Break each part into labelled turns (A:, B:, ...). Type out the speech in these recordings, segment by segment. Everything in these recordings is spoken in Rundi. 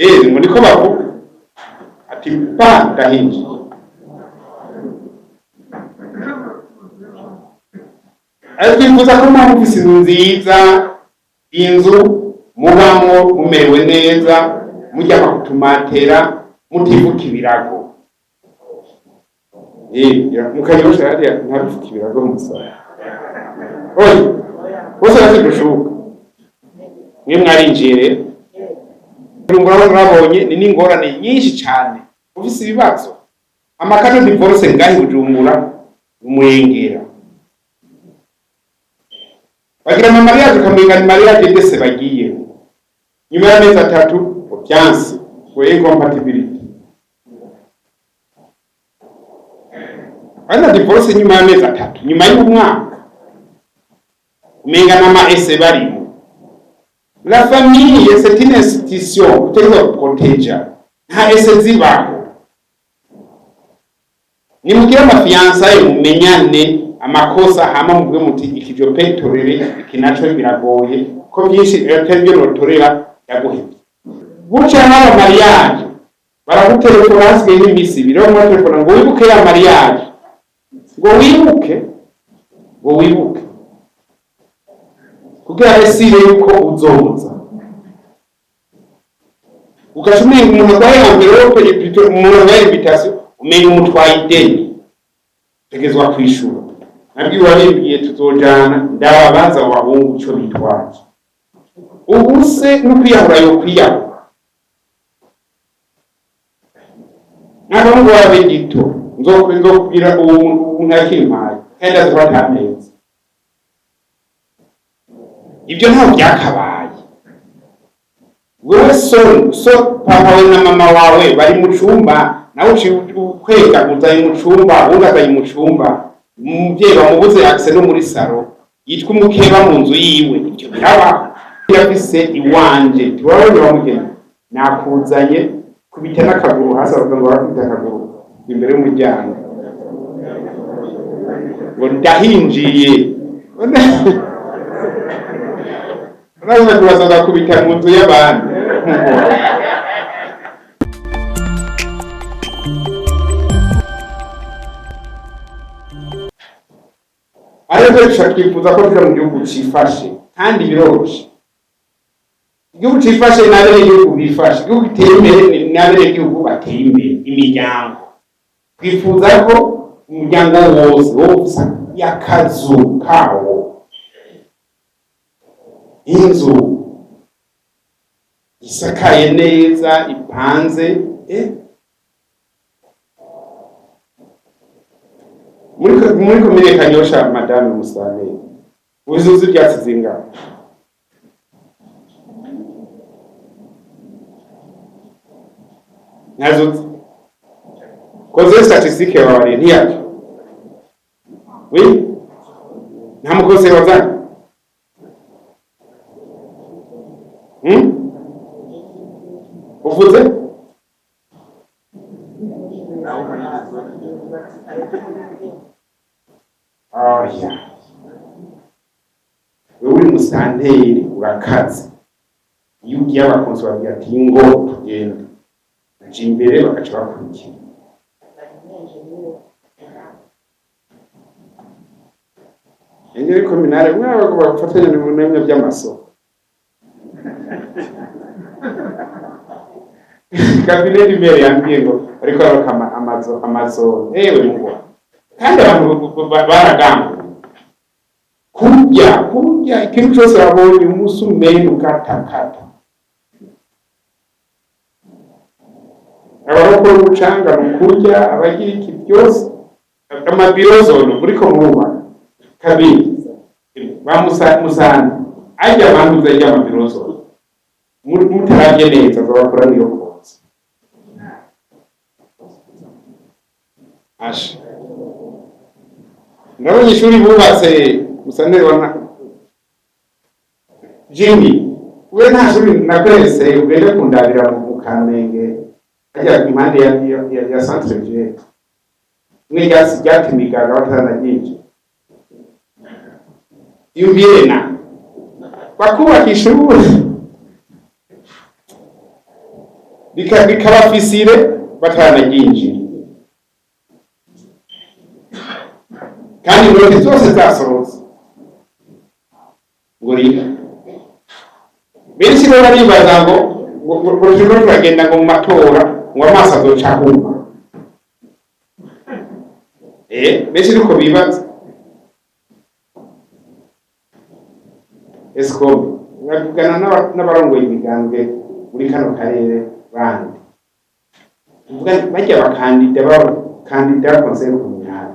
A: Ngo niko bavuga ati pa ndahinjiye. Ariko twifuza ko muba mufise inzu nziza, inzu mubamwo mumerewe neza, muryama ku tumatera, mutifuka ibirago. Mukanyosha hariya ntabifuka ibirago musaya. Oya, bose bafite udushuka. Mwe mwarinjiye rero. Urabona mwabonye ni n'ingorane nyinshi cyane. Ufise ibibazo. Ama cas de divorce ngahi Bujumbura umurengera. Bagira ama mariage ukamenga ni mariage ndese bagiye. Nyuma y'amezi 3 vyanse ngo incompatibility. Bana divorce nyuma y'amezi 3, nyuma y'umwaka. Umenga n'ama ese barimo. La famille, c'est une institution utegerezwa guproteja. Nta ese zibaho. Nimugire ama fiançailles, mumenyane amakosa, hama muvuge muti iki je peux tolérer, iki naco biragoye, ko byinshi atari byo notorera yaguhebye. Buca haba mariage, baragutelefona hasigaye nk'iminsi 2, baragutelefona ngo wibuke ya mariage, ngo wibuke, ngo wibuke kugira esire yuko uzoza. Ugaca umenga umuntu arwaye enveloppe, plutôt umuntu arwaye invitation, umenga umutwaye ideni, utegerezwa kwishura. Nabwiwe wabimbwiye tuzojana, ndababaza abo bahungu ico bitwaje. Ubu se no kwiyahura yo kwiyahura. N'abahungu babe gito, nzokubwira uwo muntu yakimpaye, kandi azi ko atameze. Ibyo ntabwo byakabaye. Wewe so papa we na mama wawe bari mu cumba, nawe uciye ukwega uzanye mu cumba, uwundi azanye mu cumba, umuvyeyi bamubuze accès no muri salon, yitwa umukeba mu nzu yiwe, ivyo birabaho. Yafise iwanje, tiwabonye bamugeni, nakuzanye kubita n'akaguru hasi, avuga ngo barakubita akaguru imbere y'umuryango, ngo ndahinjiye. Uraza kubaza kubita mu nzu y'abandi. Ariko twifuza ko tuja mu gihugu cifashe, kandi biroroshe. Igihugu cifashe n'abenegihugu bifashe, igihugu giteye imbere n'abenegihugu bateye imbere, imiryango. Twifuza ko umuryango wose woba ufise akazu kawo, inzu isakaye neza, ipanze. Muri komine Kanyosha, madame Musane, uzi ivyatsi zingana? Ntazo koze statistique wawe ntiyacyo. Oui, nta mukozi wazanye. Uvuze? Oya. Wewe uri musanteri urakaze. Iyo ugiye abakonsi babwira ati ngo tugende. Baca imbere bagaca bakurikira. Ingénieur communal mwaba bafatanya n'ibintu by'amasoko. Cabinet du maire yambwiye ngo ariko arubaka amazu ewe ngo kandi abantu baragambuye kurya ikintu cyose babonye umusumeni ukatakata, abakora umucanga mu kurya, abagira iki byose, amabiro zone muriko murubaka kabiri ba Musana ajya abanduza ajya amabiro zone mutaravye neza azabakora niyo kose asha. Ndabonye ishuri bubatse Musanere wa Jimmy, we nta shuri nakweretse ugende kundabira mu Kamenge ajya impande ya centre ville mwe ryasi ryatimigaga bataranaryinjira. Yumviye na bakubaka ishuri. Rikabafisire bataranaryinjira, kandi inoti zose zasohotse ngo riha. Benshi rero baribaza ngo turiko turagenda ngo mu matora, ngo amaso azoca ahuma. Benshi niko bibaza. Esikobe bavugana n'abarongoye imigambwe muri kano karere bandi, bajya bakandida, b'abakandida conseil communal,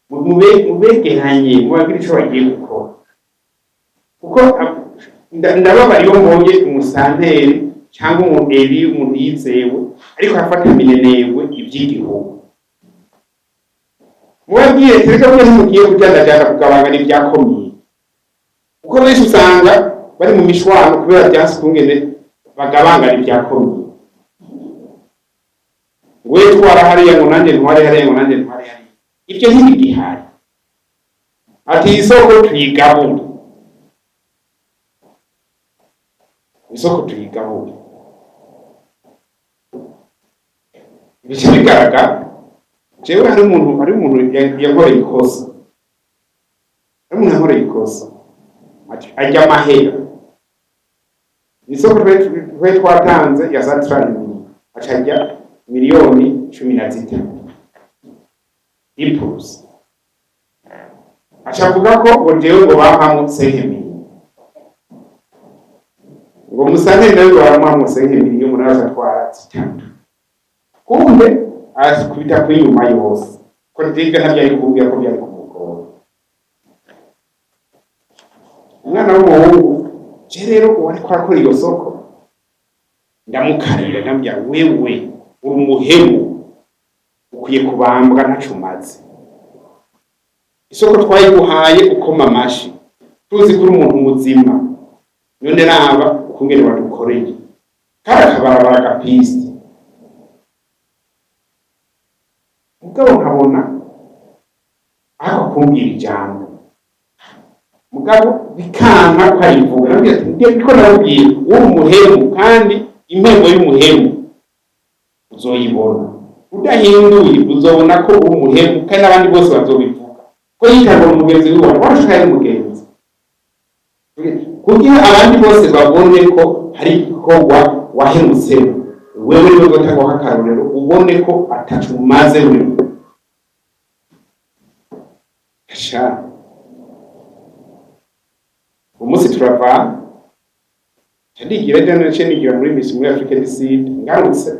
A: mubegeranye, mubabwire ico bagiye gukora, kuko ndababara iyo mbonye umusanteri cyangwa umu eri, umuntu yizewe, ariko afata minenegwe ivy'igihugu. Mubabwire tereka ko ntimugiye kujandajanda kugabangana ibya komine, kuko benshi usanga bari mu mishwano kubera vyanse ukungene bagabangana ibya komine. We twara hariya, ngo nanjye ntware hariya, ngo nanjye ntware hariya. Ibyo ntibigihari. Ati isoko tuyigabure, isoko tuyigabure. Bica bigaragara. Jewe hari umuntu yankoreye ikosa, hari umuntu yankoreye ikosa. Ati ajya amahera, isoko twe twatanze ya za 30, aca ajya miliyoni 13 ipurusi. Aca avuga ko ngo jewe ngo bampamwo 5 millions, ngo musanteri nawe ngo bamuhamwo 5 millions, umuntu araza atwara 3. Kumbe akubita kuri nyuma yose, ko ivyo ntavyari kumbwira ko byari kumugora. Umwana w'umuhungu. Je rero uwo ariko arakora iyo soko ndamukarira, ndamubwira: "Wewe uri umuhemu, ukwiye kubambwa, ntaco umaze. Isoko twayiguhaye ukoma amashi, tuzi ko uri umuntu muzima. None raba ukungene wadukoreye kari akabarabara gapiste." Mugabo nkabona ako kumbwira ijambo, mugabo bikanka ko ayivuga. Nabwira ati: "Ndiko ndababwira, uri umuhemu, kandi impembo y'umuhemu uzoyibona. Udahinduye uzobona ko uri umuhemu, kandi n'abandi bose bazobivuga ko yitanga umugenzi wiwe, warushaho ari umugenzi, kugira abandi bose babone ko hari igikorwa wahemutsemo. Wewe niwe uzotangwaho akarorero, ubone ko ataco umaze wewe." Sha, umunsi turava, ndigira ejo naciye nigira muri misi muri Afrique du Sud. Ngarutse,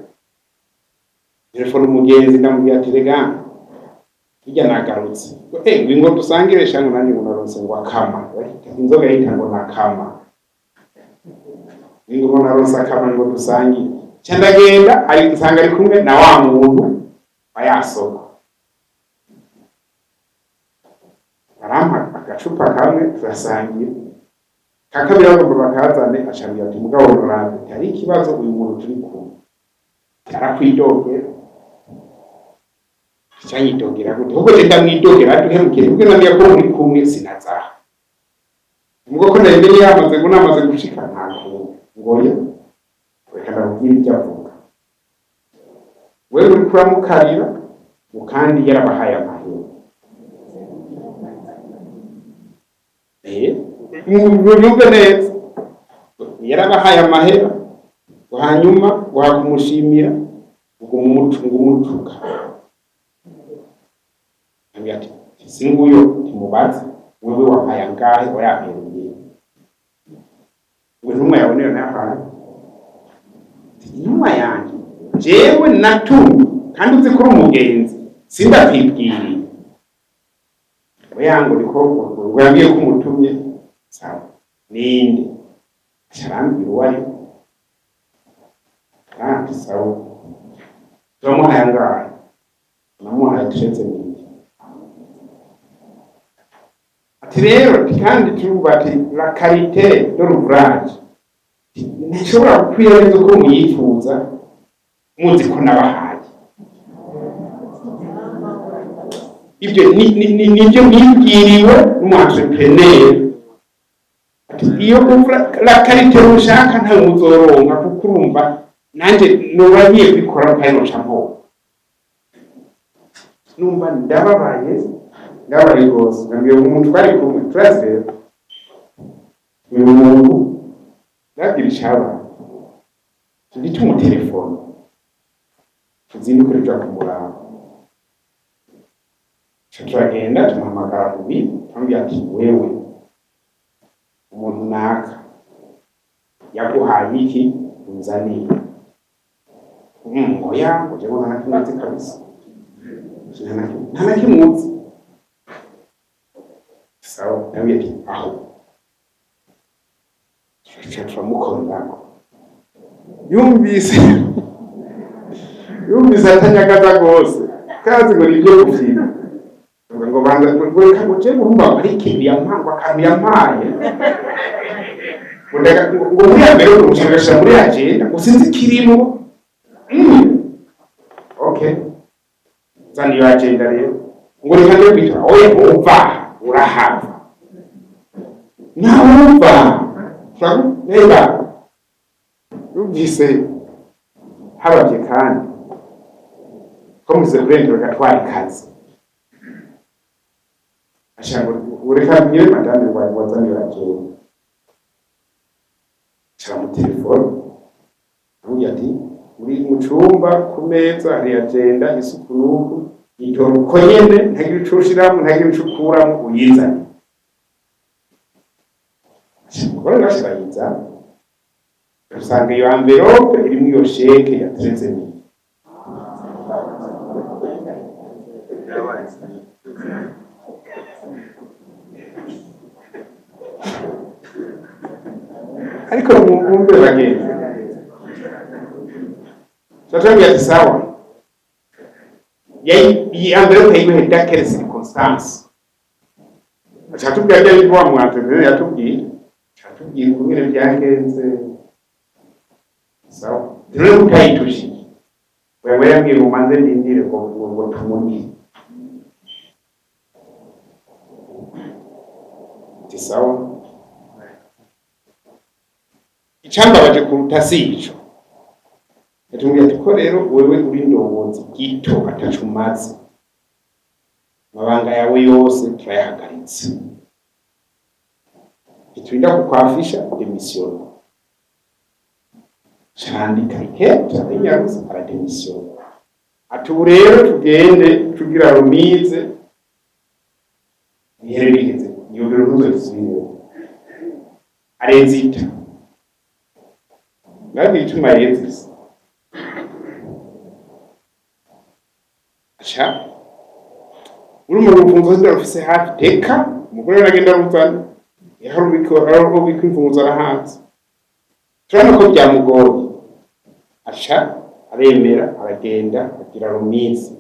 A: telefone umugenzi, ndamubwira ati: "Rega hirya nagarutse, ngo dusangire shango, nanjye ngo naronse ngo akama." Inzoga yita ngo nakama, ngo naronse akama, ngo dusangire. Nca ndagenda, ari nsanga ari kumwe na wa muntu wa ya soko. Arampa agacupa kamwe, turasangira. Ka kabiri bagomba bakazane, acambwira ati: "Mugabo Honorable, hari ikibazo, uyu muntu turi kumwe arakwidogera." Cyanyidogera gute? Ahubwo je ndamwidogera, aduhemukire, kuko nambwira ko muri kumwe sinazaha. Ubwo ko nari mbere yamaze ngo namaze gushika, nta kuntu ngoya, reka ndamubwire ibyo avuga. Wewe uriko uramukarira ngo kandi yarabahaye amahera. Mubyumve neza, yarabahaye amahera, ngo hanyuma ngo hakumushimira ngo umutuka. Ambwira ati: "Si nguyo, timubaze wewe, wampaye angahe? Wayampereye?" Ngo intumwa yawe niyo nayahaye. Intumwa yanje jewe natumye, kandi uzi ko uri umugenzi, sindakwibwiriye. Oya, ngo niko ngo yambwiye ko umutumye. Sawa, ninde? Aca arambwira uwo ari we. Kandi sawa, turamuhaye angahe? Namuhaye 13 millions. Ati rero kandi tuvuga ati la qualité de l'ouvrage ntishobora gukwira neza uko muyifuza, muzi ko nabahaye. Ibyo nibyo nibwiriwe n'umu entrepreneur. Ati iyo uvura la qualité mushaka ntawe muzoronka, kuko urumva Nanje noba ngiye kubikora kandi noca mpomba. Numva ndababaye, ndababaye rwose. Nabwiye umuntu twari kumwe, turazi rero uyu muntu, ndabwira icabaye, ndita umutelefone tuzinduke tuja kumuraba. Ca turagenda, tumuhamagara mu biro, turamubwira ati: "Wewe, umuntu naka yaguhaye iki unzaniye?" "Oya," ngo jewe nta na kimwe nzi kabisa, nta na kimwe uzi. Sawa, ndabwira ati aho turaca turamukorerako. Yumvise atanyagaza rwose, kazi ngo nibyo gufyina, ngo banza ngo reka ngo je urumva ari ikintu yampaye, ngo akantu yampaye, ngo ngo muri ya mbere ngo nshagashira muri agenda, ngo sinzi ikirimo. Okay, zana iyo agenda rero. Ngo reka nde kwitora. Oya, wumva urahava, nawumva reba. Yumvise habavye kandi ko muze kurengera gatwara ikazi, ashaka ngo reka mbwire madame wazanye iyo agenda. Cara mu telefone, aramubwira ati: "Uri mu cumba, ku meza hari agenda isuku n'uku, itora uko nyene, ntagira ico ushiramwo, ntagira ico ukuramwo, uyizane." Umugore arashirayiza, usanga iyo enveloppe irimwo iyo chèque ya 13 000. Ariko mwumve bagenzi, turatubwira ati: "Sawa, iyi enveloppe yiwe dans quelle circonstance?" Aca tubwira bya bindi wa mu entrepreneur yatubwiye, aca tubwira ukungene byagenze. Sawa, rero utayitushije wewe, yambwiye ngo manze ndindire ngo tumunye. Ati: "Sawa." Icambabaje kuruta si ico. Yatubwiye ati ko rero wewe uri ndongozi gito, ataco umaze, amabanga yawe yose turayahagaritse, ntiturinda kukwafisha, démission. Carandika ikete, arinyaruza, arademisiyona. Ati: "Ubu rero tugende tugira remise, bihere biheze, iyo biro ntuzobisubireho." Arezita, ndabwira ituma yezise. Aca uri mu rufunzo ndarufise hafi, teka umugore aragenda aruzana, yarubika imfunguzo, arahanze, turabona ko byamugoye, aca aremera, aragenda agira remise,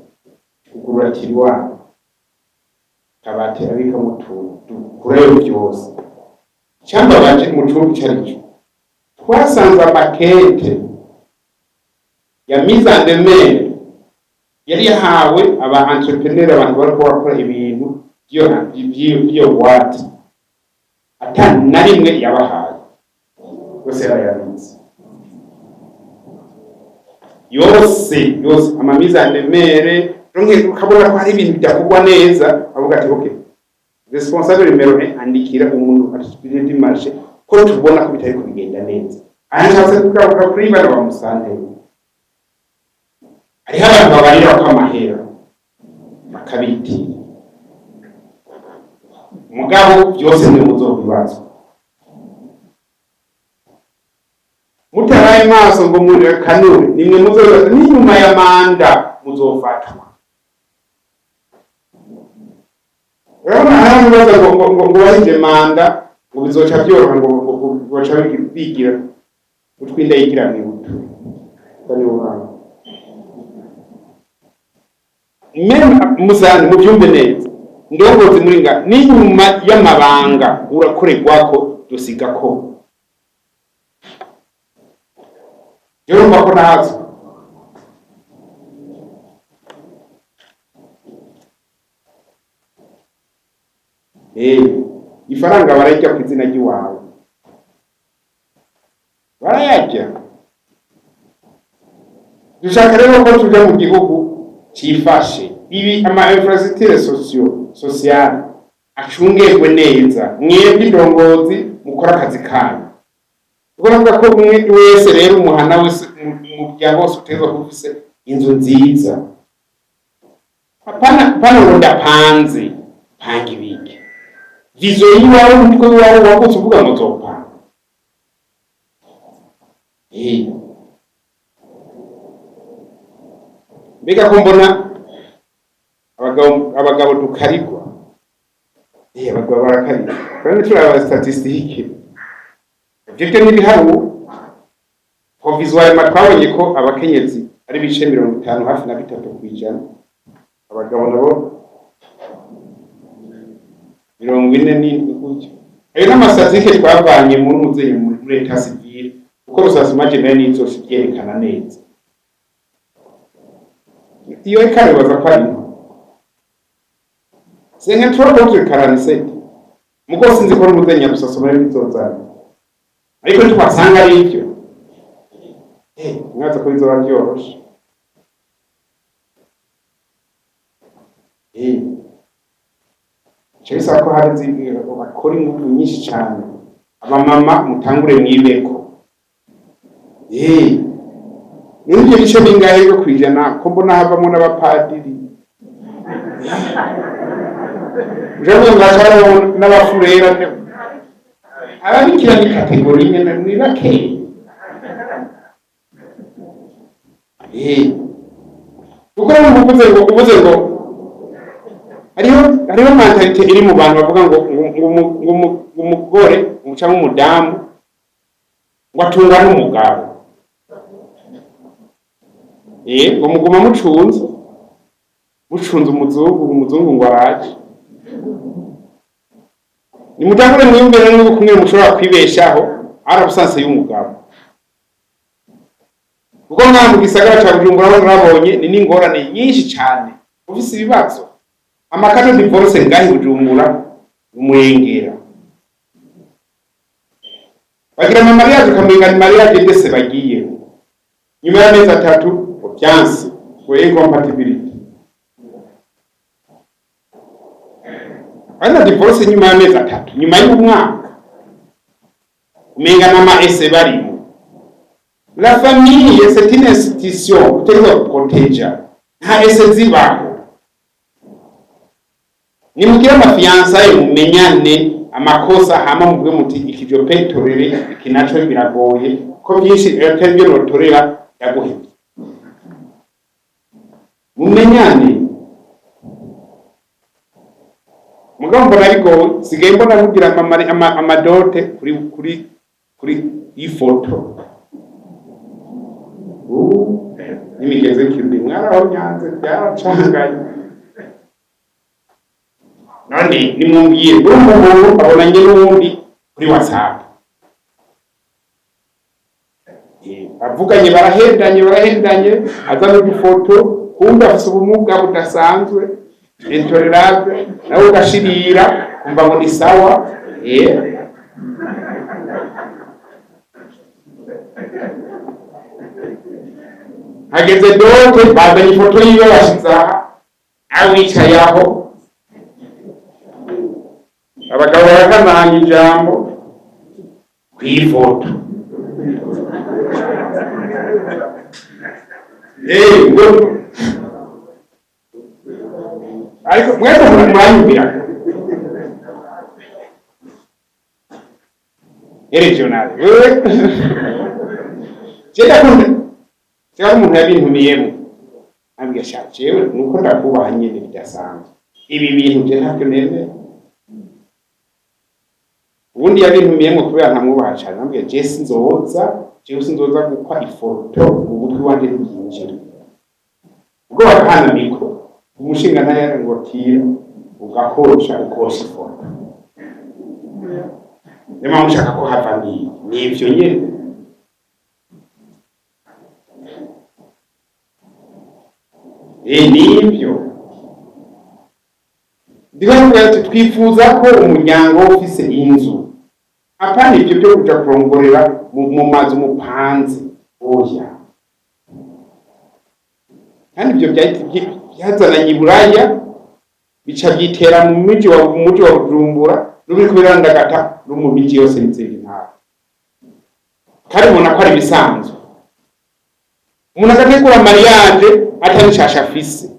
A: kugurura tiroir, akabati abikamo utuntu, dukurayo byose. Icyambabaje mu cumba ico arico, twasanze amakete ya mise en demeure yari yahawe aba entrepreneur, abantu bariko barakora ibintu vy'iyo boîte, ata na rimwe yabahaye. Yose yarayabitse, yose yose, ama mise en demeure. Donc ukabona ko hari ibintu bidakorwa neza, avuga ati: "Okay, responsable numéro 1, andikira umuntu architecte du marché ko tubona ko bitari kubigenda neza." Aha nshatse kugaruka kuri bano bamusante. Hariho abantu babarira ko amahera bakabitira, mugabo byose ni muzobibazwa mutaraye maso ngo murekanure, nimwe muzobibaza n'inyuma ya manda muzofatwa. Urabona hari abantu baza ngo bahije manda, ngo bizoca byoroha, ngo boca bigira utwinda yigira mwibuto. Même musani mubyumve neza, ndongozi muri nga n'inyuma y'amabanga urakorerwako, dusiga ko urumva ko nazo. Ifaranga barayirya ku izina ry'iwawe, barayarya. Dushaka rero ko tuja mu gihugu cifashe, ibi ama infrastructure sociale acungerwe neza. Mwebwe indongozi mukora akazi kanyu, kuko navuga ko umwe wese rero, umuhana wese, mu muryango wose utegerezwa kuba ufise inzu nziza. Hapana pana ngo ndapanze, panga ibiki? Vision yiwawe, umutwe wawe wagutse, uvuga ngo nzopanga. Mbega ko mbona abagabo dukarigwa? Abagabo barakarigwa kandi turaba statistique, ivyo byo n'ibiharuro provisoirement. Twabonye ko abakenyezi ari ibice 50 hafi na bitatu kw'ijana, abagabo nabo 47 gutyo. Ayo n'ama statistiques twavanye muri muzeyi muri l'état civil, kuko recensement général nizose vyerekana neza. Iyo écart baza ko ari nto, 53 contre 47. Mugo sinzi ko n'umuzeyi nyarusasoma bizozana, ariko ntitwasanga ari ivyo. Mwaza ko bizoba vyoroshe. Ico bisaba ko hari bakora ingufu nyinshi cane. Abamama mutangure mwibeko. N'ivyo bice bingahe byo kwijana ko mbona havamwo n'abapadiri, uje ngo n'abafurera, ababikira ni catégorie nyene, ni bakeyi. Kuko urumva uvuze ngo hariho mentalité iri mu bantu bavuga ngo umugore cyangwa umudamu ngo atungwa n'umugabo, ngo muguma mucunze umuzungu ngo araje. Nimutangure mwiyumvire n'ubu kumwe mushobora kwibeshaho ari absence y'umugabo, kuko mwa mu gisagara ca Bujumbura ho mwabonye ni n'ingorane nyinshi cane. Ufise ibibazo, ama cas de divorce ngahi Bujumbura umurengera. Bagira ama mariage ukamenga ni mariage ndetse bagiyeho, nyuma y'amezi 3 vyanse ngo incompatibilité. Bana divorce nyuma y'amezi 3, nyuma y'umwaka, umenga n'ama ese barimo. La famille, c'est une institution utegerezwa guproteja, nta ese zibaho. Nimugire ama fiançailles, mumenyane amakosa, hama muvuge muti iki je peux tolérer, iki naco biragoye, ko byinshi atari byo notorera, yaguhebye. Mumenyane. Mugabo mbona bigoye, sigaye mbona mugira ama dot kuri ifoto n'imigenzo y'ikirundi mwaraho nyanze byaracanganye. None nimwumvire, urumva umuntu abonanye n'uwundi kuri WhatsApp, bavuganye, barahendanye, azana udufoto, kumva afise ubumuga budasanzwe, intolérable, nawe ugashirira kumva ngo ni sawa. Hageze dot, bazanye ifoto yiwe bashize aha, nawe wicaye aho, abagabo barakanahanya ijambo kw'ifoto. Ngo ariko mwese muranyumvira regional. Wewe je ndakunda cyangwa umuntu yabintumiyemo ambwira sha jewe nuko ndakubaha nyene bidasanzwe, ibi bintu je ntabyo nemera. Ubundi yabintumiyemo kubera ntamwubaha cane, ambwira je sinzoza, jewe sinzoza gukwa ifoto mu mutwe wanje ntibyinjira. Ubwo bakahana micro, umushinga naye ngo tira ugakosha ukosha ifoto. Niyo mpamvu ushaka ko hava nivyo nyene. Nivyo ndiko kuvuga ati twifuza ko umuryango ufise inzu, apana ivyo byo kuja kurongorera mu mazu mupanze, oya. Kandi ibyo byazananye Iburaya, bica byitera mu miji wa muji wa Bujumbura, n'ubiriko birandagata no mu miji yose y'izindi ntara. Kandi ubona ko ari ibisanzwe, umuntu agategura mariage atari nshasha afise.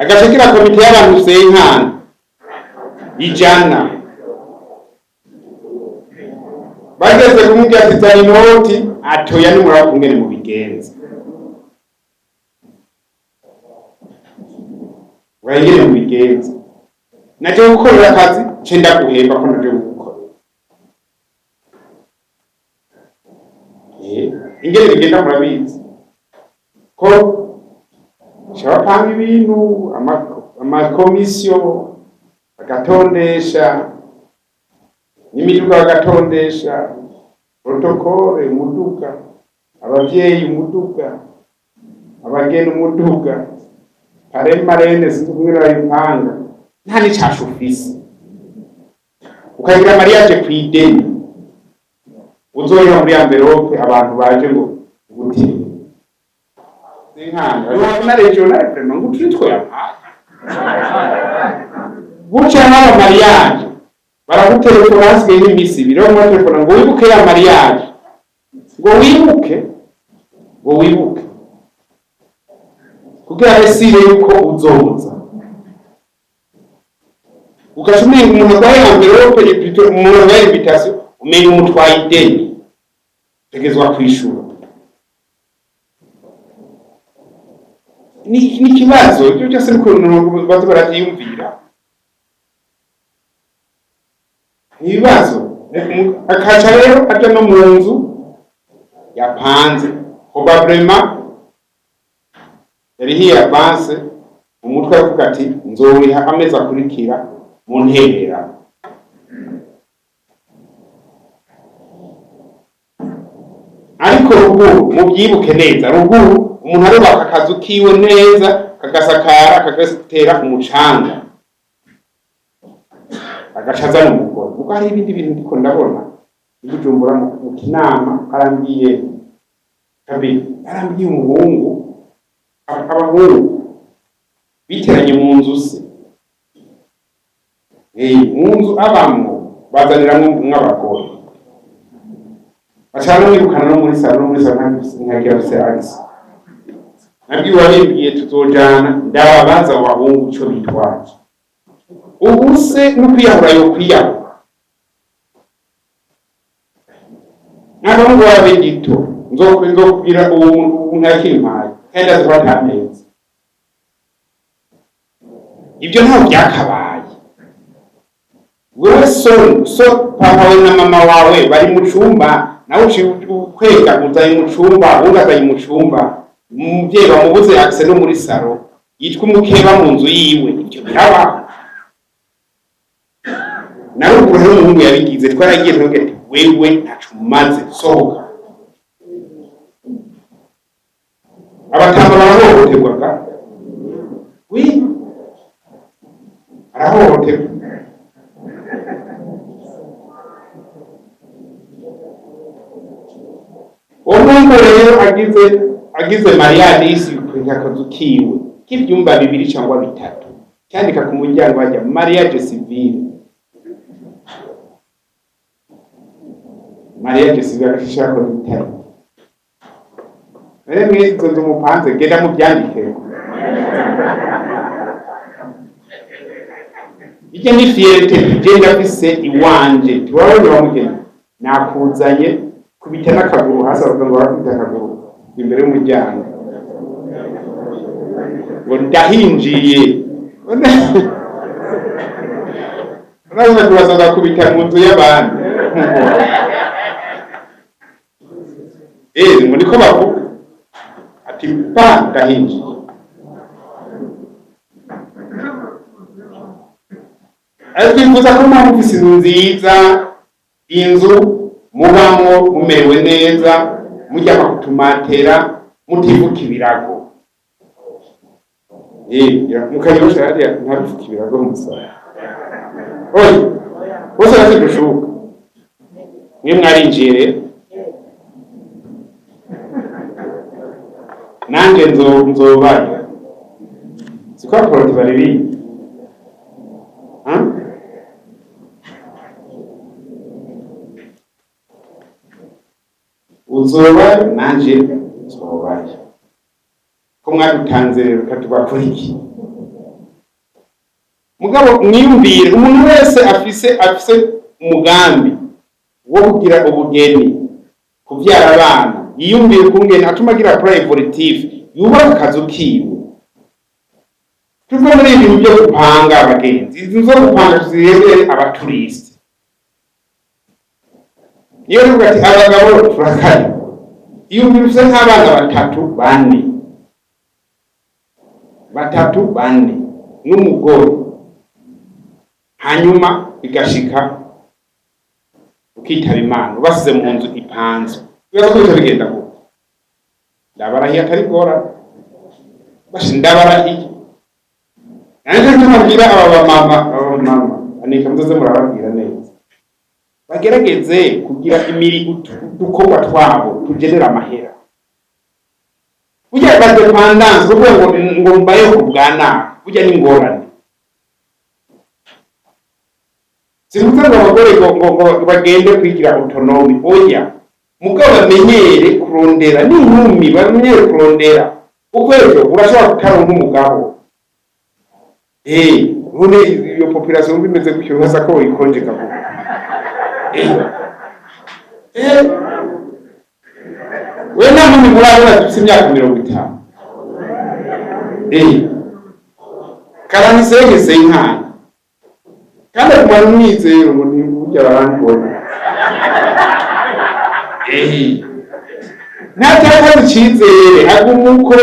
A: Agashikira komite y'abantu senkana ijana, bageze kumubwira ati zana inoti, atoya nimuraba kungene mubigenza, urayingene mubigenza, naje gukorera akazi nce ndaguhemba ko naje kugukorera. Ingene bigenda murabizi ko bapanga ibintu, amakomisiyo bagatondesha n'imiduga, bagatondesha protokole, umuduga, abavyeyi umuduga, abageni umuduga, parrain marraine, sinzi kumwe babipanga, nta n'icasha ufise, ukagira mariage kw'ideni uzoyiha muri enveloppe abantu baje ngo gute inkanga na regional vraiment ngo turi twoyampaye gutya. Haba mariage baragutelefona hasigaye nk'iminsi 2, baragutelefona ngo wibuke ya mariage, ngo wibuke, ngo wibuke kugira resire yuko uzoza, ugaca umenga umuntu arwaye enveloppe, umuntu arwaye invitation, umenga umutwaye ideni utegerezwa kwishura. Ni ikibazo ibyo byose, n'ukuntu baza baravyiyumvira, ni ibibazo. Akaca rero aja no mu nzu yapanze, probablement yarihiye avance, umutwe aravuga ati nzoriha amezi akurikira mu ntebera. Ariko ruguru mubyibuke neza, ruguru umuntu arubaka akazu kiwe neza, kagasakara, kagatera umucanga, agaca azana umugore. Kuko hari ibindi bintu ndiko ndabona i Bujumbura mu Kinama, arambwiye kabiri, arambwiye umuhungu, abahungu biteranye mu nzu se, mu nzu abamwo bazaniramwo mw'abagore, baca bamwirukana no muri salon, no muri salon ntagira afise accès. Nabwiwe wabimbwiye tuzojana ndababaza abo bahungu ico bitwaje. Ubu se no kwiyahura yo kwiyahura, n'abahungu babe gito, nzokubwira uwo muntu yakimpaye kandi azi ko atameze. Ibyo ntaho byakabaye. Wewe so papa we na mama wawe bari mu cumba, nawe uciye ukwega uzanye mu cumba, uwundi azanye mu cumba, umuvyeyi bamubuze accès no muri salon, yitwa umukeba mu nzu yiwe. Ivyo birabaho. Nawe ubwo rero umuhungu yabigize, twaragiye tuvuga ati wewe ntaco umaze, sohoka. Abatama barahohoterwaga, wi arahohoterwa. Uwo muhungu rero agize mariage, yisubika akazu kiwe k'ivyumba bibiri cyangwa bitatu, cyandika ku muryango hajya mariage civile, mariage civile, agashishako n'itariki. Rero mwizo nzu mupanze, genda mubyandike. Ijya ni fierté genda afise iwanje, tiwabonye wamugeni nakuzanye, kubita n'akaguru hasi, bavuga ngo barakubita akaguru imbere y'umuryango ngo ndahinjiye. Uraza kubaza kubita mu nzu y'abandi, ngo niko bavuga ati pa ndahinjiye. Ariko twifuza ko muba mufise inzu nziza, inzu mubamwo mumerewe neza, muryama kutumatera, mutifuka ibirago. Mukanyosha hariya ntabifuka ibirago musara. Oya, bose bafite udushuka. Mwe mwarinjiye rero. Nanje nzobayo. Siko abaporoti baririmba. Hein? Uzobayo nanje nzobayo. Ko mwadutanze rero katubakora iki? Mugabo mwiyumvire, umuntu wese afise umugambi wo kugira ubugeni, kuvyara abana, yiyumvire kungene atuma agira plan évolutive, yubaka akazu kiwe. Tuve muri ibintu byo gupanga, abagenzi. Izi zo gupanga tuzirebere abaturisite. Niyo rivuga ati abagabo turakaye, iyumvire ufise nk'abana batatu, bane, batatu, bane n'umugore, hanyuma bigashika ukitaba Imana ubasize mu nzu ipanze, bibaza ko bica bigenda gute? Ndabarahiye atari gora bashi, ndabarahiye. Nanjye ntubabwira aba bamama, aba bamama anika muzoze murababwira neza, bagerageze kugira imiri udukorwa twabo tugenera amahera. Burya ba dépendance, kuvuga ngo mbayeho ku bwa nabi, burya ni ingorane. Simvuze ngo abagore ngo bagende kwigira autonome, oya, mugabo bamenyere kurondera, n'inkumi bamenyere kurondera, kuko ejo urashobora kutaronka umugabo. None iyo population wumva imeze gutyo, urasa ko ikonje kavuga. We nta nkumi murabona dufise imyaka 50? Karanisegese inkana kandi akumara umwizero ngo ni burya barambona. Ntatakaza icizere, aguma uko,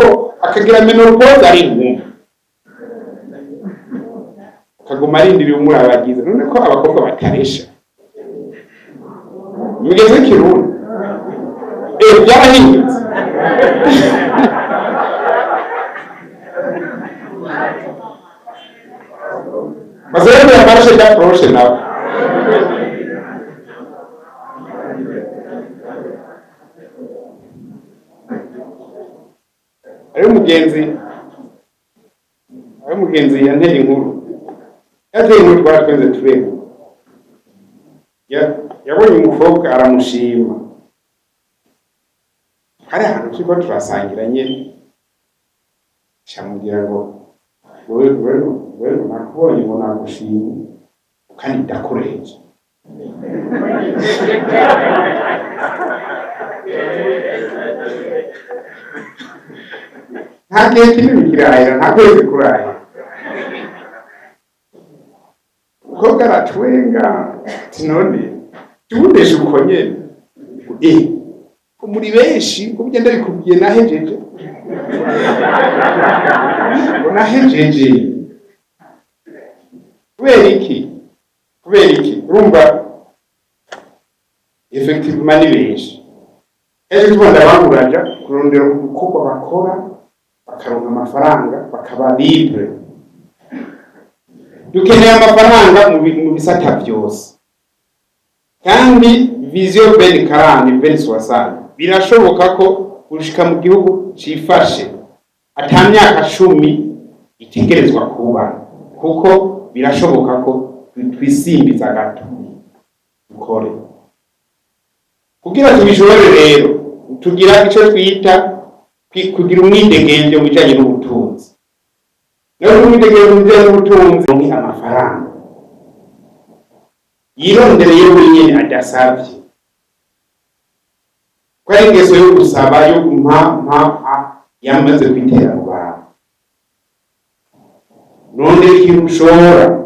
A: akagira ménopause ari inkumi, akaguma arindiriye umurabagiza. None ko abakobwa bataresha mugeze kirundi, byarahindutse. Mazoezi ya marche d'approche nawe. Ari umugenzi yanteye inkuru, yateye inkuru twara tweze turenga. Yabonye umukobwa aramushima, hari ahantu turiko turasangira nyene, camubwira ngo wewe, wewe, wewe, nakubonye ngo nagushimye kandi ndakureje. Nta gihe kinini kirahera, nta kwezi kurahera, umukobwa aratwenga ati none tuwundeshe uko nyene? Ko muri benshi ngo burya ndabikubwiye nahejeje, ngo nahejeje. Kubera iki? Kubera iki? Urumva, effectivement ni benshi. Ejo tubona abanguraja kurondera udukorwa bakora, bakaronka amafaranga, bakaba libre. Dukeneye amafaranga mu bisata byose, kandi vision 2040, 2060, birashoboka ko gushika mu gihugu cifashe ata myaka 10 itegerezwa kuba, kuko birashoboka ko twisimbiza gato dukore kugira tubishobore. Rero tugira ico twita kugira umwidegemvyo mu bijanye n'ubutunzi. Naho umwidegemvyo mu bijanye n'ubutunzi ni amafaranga yirondereye wenyene adasavye, ko ari ingeso yo gusaba, yo mpa mpa mpa, yamaze kwitera mu bantu. None ikintu ushobora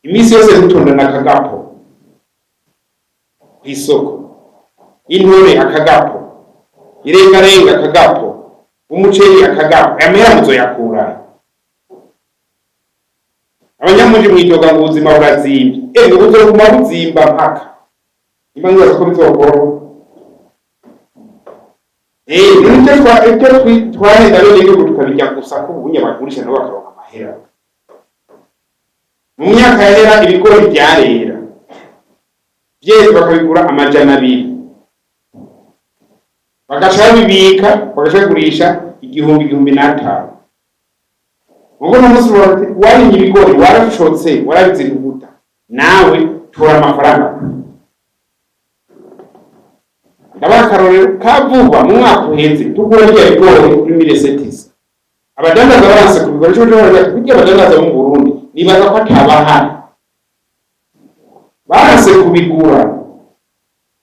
A: iminsi yose gutondana akagapo kw'isoko, intore akagapo, irengarenga akagapo, umuceri akagapo, aya mahera muzoyakura? Abanyamuji mwidoga ngo ubuzima burazimvye. Buzoguma buzimba mpaka nimba mwibaza ko bizokoroha. None ivyo twahenda bene igihugu tukabirya gusa, ko ubunye bagurisha nabo bakaronka amahera. Mu myaka yahera ibigori vyarera, vyeze bakabigura 200, bagaca babibika, bagaca bagurisha. Igihumbi, 1500. Ubwo n'umunsi warimye ibigori, warashotse, warabizinguta, nawe tora amafaranga. Ndabaha akarorero ka vuba. Mu mwaka uheze tugura bya bigori kuri 1700, abadandaza baranse kubigura. Ico cyo burya abadandaza bo mu Burundi nibaza ko atabahari, baranse kubigura.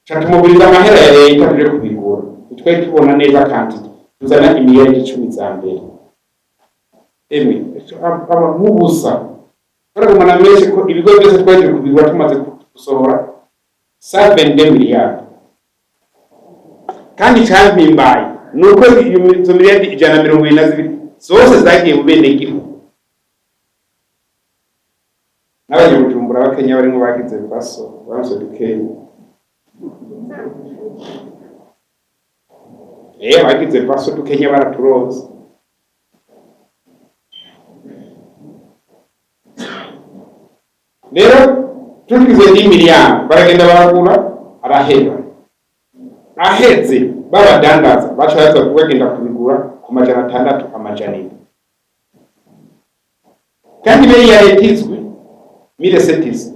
A: Ca tumuguriza amahera ya leta tuje kubigura. Twari tubona neza kandi tuzana imiliyari 10 za mbere. Emwe, nk'ubusa twaragumana menshi ko ibigo byose twagiye kubigura, tumaze gusohora 122 miliyari. Kandi campimbaye ni uko izo miliyari 172 zose zagiye mu benegihugu n'abanyabujumbura. Abakenya barimo bagize baso baronse dukeya. Bagize baso dukenya, baraturonse. Rero tugize 10 miliyari, baragenda baragura, araheba. Aheze babadandaza baca baza bagenda kubigura ku 600, 700, kandi bei ya leta izwi 1700.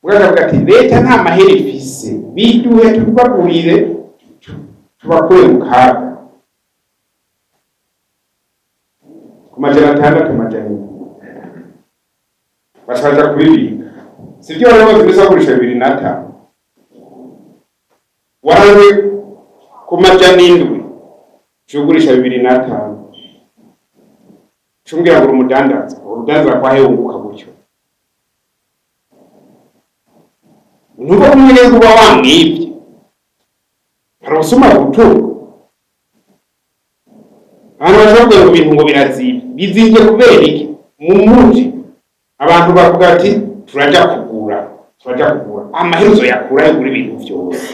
A: Bwakavuga ati leta nta mahera ifise, biduhe tubagurire, tubakure mu kaga ku 600, 700. Baca baja kubibika. Sivyo bari bamaze imisi bagurisha 2500, waranzwe ku 700, cugurisha 2500, cumbwira ngo uri umudandaza. Urudandaza kwahe wunguka gutyo? Ntuba kumwe neza, uba wamwibye. Hari ubusuma gutunga abantu bashobora kugira ngo ibintu ngo birazimvye. Bizimvye kubera iki? Mu muji abantu bavuga ati turaja kugura, turaja kugura. Amaherezo yakura yugura ibintu vyose.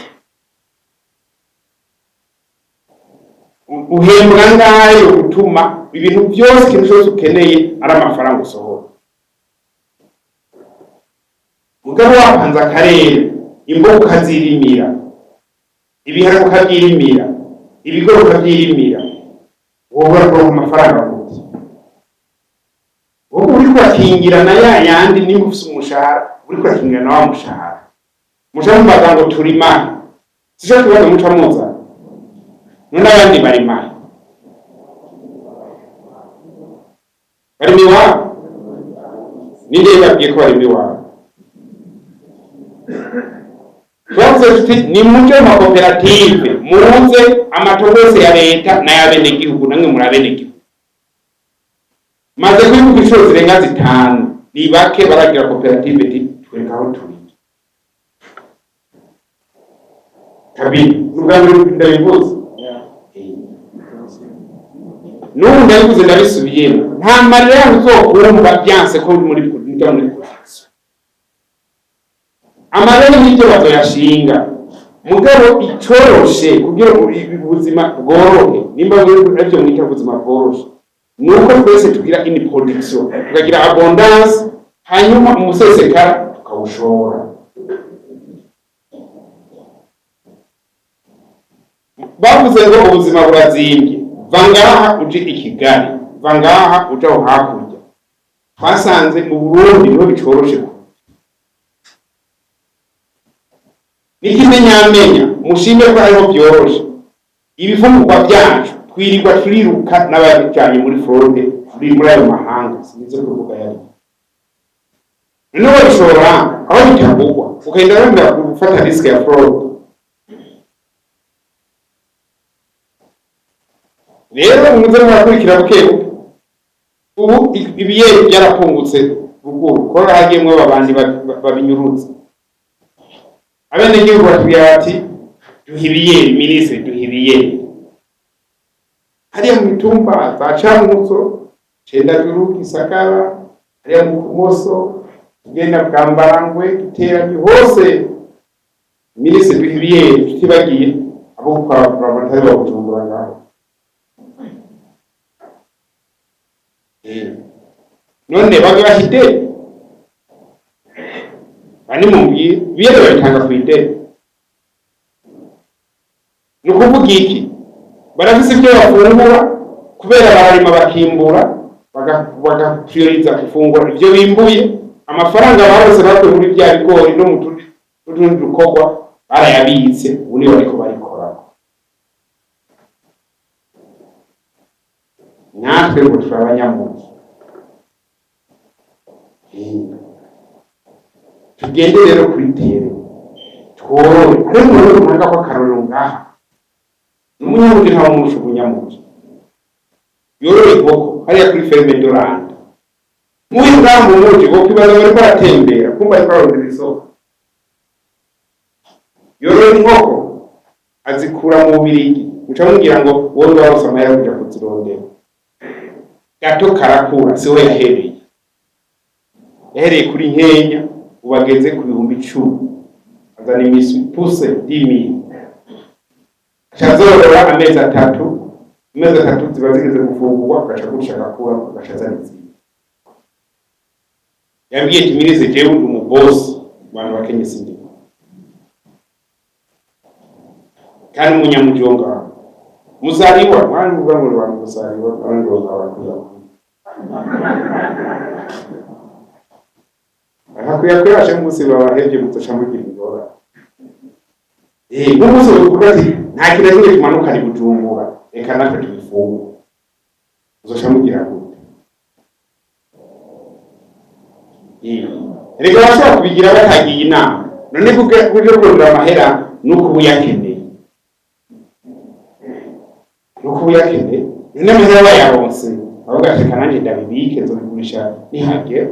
A: Uhembwa ngayo gutuma ibintu byose, ikintu cyose ukeneye ari amafaranga usohora. Mugabo wapanze akarere, imboga ukazirimira, ibiharage ukavyirimira, ibigori ukavyirimira, wowe urakuronka amafaranga gute? Wowe uriko urakingira na ya yandi. Nimba ufise umushahara, uriko urakingira na wa mushahara. Muca mubaza ngo turimahe? Sico kibazo muca muzana? None abandi barimahe? Barima iwabo? Ninde yababwiye ko barima iwabo? Twavuze tuti nimuje mu makoperative, muze amatongo yose ya leta n'ay'abenegihugu, namwe muri abenegihugu. Maze kwivuga inshuro zirenga zitanu, ni bake baragira koperative iti twereka aho turi. Kabiri, n'ubwa mbere ndabivuze, n'ubu ndabivuze, ndabisubiyemo. Nta marira yaho uzokumva byanse ko muri muja muri production. Amarira n'ibyo bazoyashinga, mugabo icoroshe kugira ubuzima bworohe, nimba arivyo mwita ubuzima bworoshe, nuko twese tugira une production, tukagira abondance, hanyuma umusesekara tukawushora. Bavuze ngo ubuzima burazimbye, va ngaha uje i Kigali, va ngaha uje aho hakurya. Twasanze mu Burundi niho bicoroshe. N'ikimenyamenya, mushime ko ariho byoroshe. Ibifungurwa byacu twirirwa turiruka n'ababijanye muri fraude muri ayo mahanga, sinzi kuvuga yari. Noneho babishora aho bitagurwa, ukagenda wemera gufata risque ya fraude. Rero muze murakurikira buke buke. Ubu ibiyeri byarapungutse ruguru, ko hagiyemwo babandi babinyurutse. Abenegihugu batubwira bati duha ibiyeri, minisitiri, duha ibiyeri. Hariya mu mitumba za Cankuzo, Cendajuru, Gisagara, hariya mu Kumoso, tugenda Bwambarangwe, Giteranyi, hose minisitiri duha ibiyeri. Tutibagiye abo kwa Buramatari wa Bujumbura ngaho. None babibaha ideni bani? Mumbwire, ibiyeri babitanga ku ideni? Ni ukuvuga iki? Barafise ibyo bafungura kubera bararima bakimbura, bagaprioriza gufungura ibyo bimbuye. Amafaranga barose bakuye muri bya bigori no mu tundi dukorwa barayabitse, ubu niyo bariko barikorako. Natwe ngo turi abanyamugi, tugende rero kuri terrain tworore. Ariko rero ntanga ko akarorero ngaha n'umunyamugi, ntawe umurusha ubunyamugi. Yorora inkoko hariya kuri ferme Doranda muri ngaha mu muji, wo kwibaza bariko baratembera, kumva ariko ararondera isoko. Yorora inkoko azikura mu Bubirigi, muca mubwira ngo wowe waronse amahera kuja kuzirondera. Gato karakura, siho yahereye, yahereye kuri nkenya, ubu ageze ku 10,000. Azana imiswi pousse 10,000, aca azorora amezi 3. Amezi 3 ziba zigeze gufungurwa, agaca guca agakura, agaca azana izindi. Yambwiye ati: "Mirize, jewe ndi umubosi, abantu bakenye sindimo." Kandi umunyamuji wo ngaho muzariwa mwana uvuga ngo abantu muzariwa, abandi ngo ngaho hakwiye kwibasha nk'umunsi babahevye muzoca mugira ingorane. Nk'umunsi uvuga ati nta kintu na kimwe kimanukana i Bujumbura, reka natwe tubifungure, muzoca mugira gute? Erega bashobora kubigira batagiye inama. None kuja kurondera amahera nuko uba uyakeneye, nuko uba uyakeneye. None amahera bayaronse bavuga ati reka nanjye ndabibike, nzobigurisha nihagera.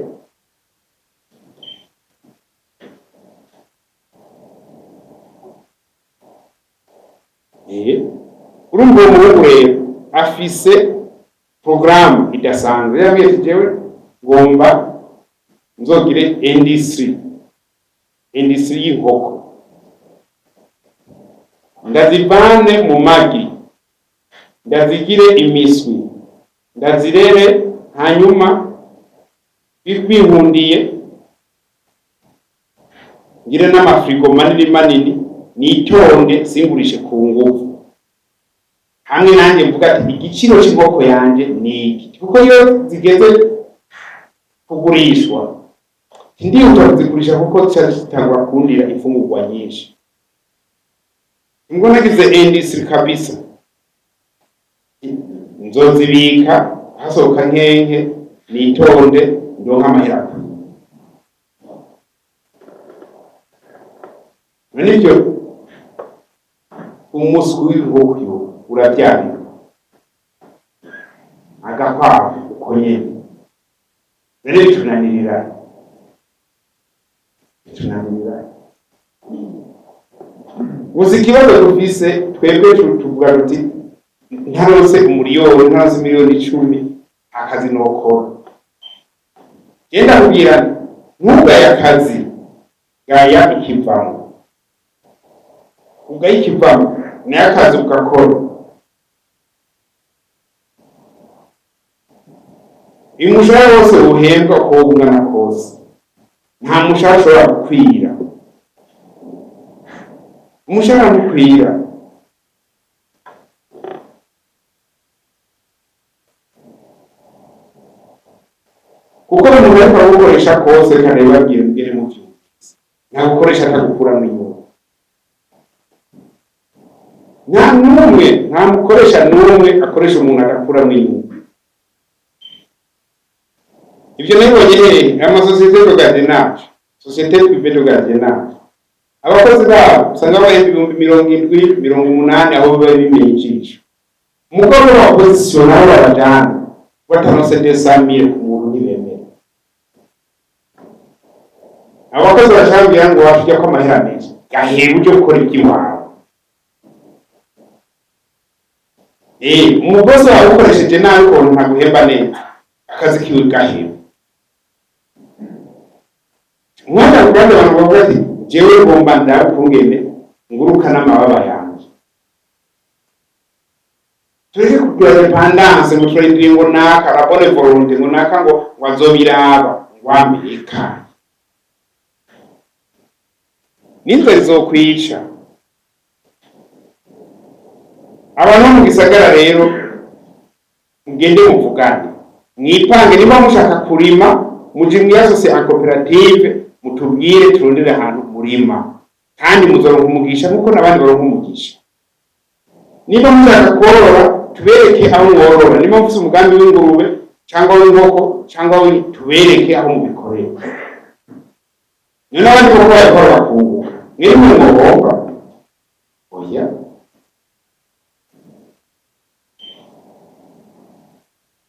A: Urumva uwo muhungu rero afise porogaramu idasanzwe. Yabwiye ati jewe ngomba nzogire industrie y'inkoko, ndazivane mu magi, ndazigire imiswi, ndazirere, hanyuma bihundiye ngire n'amafirigo manini manini, nitonde singurishe ku nguvu, hamwe nanjye mvuga ati igiciro cy'inkoko yanje ni iki, kuko iyo zigeze kugurishwa ndihuta kuzigurisha, kuko zica zitangura kundira imfungurwa nyinshi. Ngo nagize industrie kabisa, nzozibika hasohoka nkenke, nitonde ndonke amahera akwiye. None ivyo umuswi w'inkoko yo uravyarira agakwavu uko nyene, none bitunanirira, bitunanirira gusa. Ikibazo dufise twebwe, tuvuga tuti ntarose umuriyoni, ntarose 10 miliyoni, akazi nokora. Genda kubwira ntugaye akazi, gaya ikivamo, ugaye ikivamo nayo akazi ugakora. Umushahara wose uhembwa uko ungana kose, nta mushahara ushobora gukwira, umushahara ntukwira. Kuko umuntu ariko arawukoresha kose, kandi bababwira mbwire muvyumvise, ntagukoresha atagukuramo inyungu. Nta n'umwe, nta mukoresha n'umwe akoresha umuntu adakuramo inyungu. Ibyo nabibonye hehe? Amasosiyete de gardiennage, société privée de gardiennage, abakozi babo usanga bahemba 70,000, 80,000, aho biba bimeye ijisho. Umugabo wa position nabo babajana bataronse 200,000 ku muntu ntibemera. Abakozi bashaka ngo bafite ko amahera menshi, gaheba uje gukora iby'iwawe. Umugozi wawe ukoresheje nabi ukuntu ntaguhemba neza, akazi kiwe gaheba. Umwanya ku bandi bantu bavuga ati jewe ngomba ndabe ukungene nguruka n'amababa yanje. Tureke kugira dépendance ngo turarindiriye ngo naka la bonne volonté, ngo naka ngo azobiraba, ngo amerika n'inzara izokwica. Abantu bo mu gisagara rero, mugende muvugane, mwipange. Niba mushaka kurima, muje mwiyasose en coopérative, mutubwire turondere ahantu murima, kandi muzoronka umugisha nkuko n'abandi baronka umugisha. Niba mushaka korora, tubereke aho mworora. Niba mufise umugambi w'ingurube cyangwa w'inkoko cyangwa tubereke aho mubikorera. None abandi boko babikora bakunguka, mwebwe mwohomba? Oya.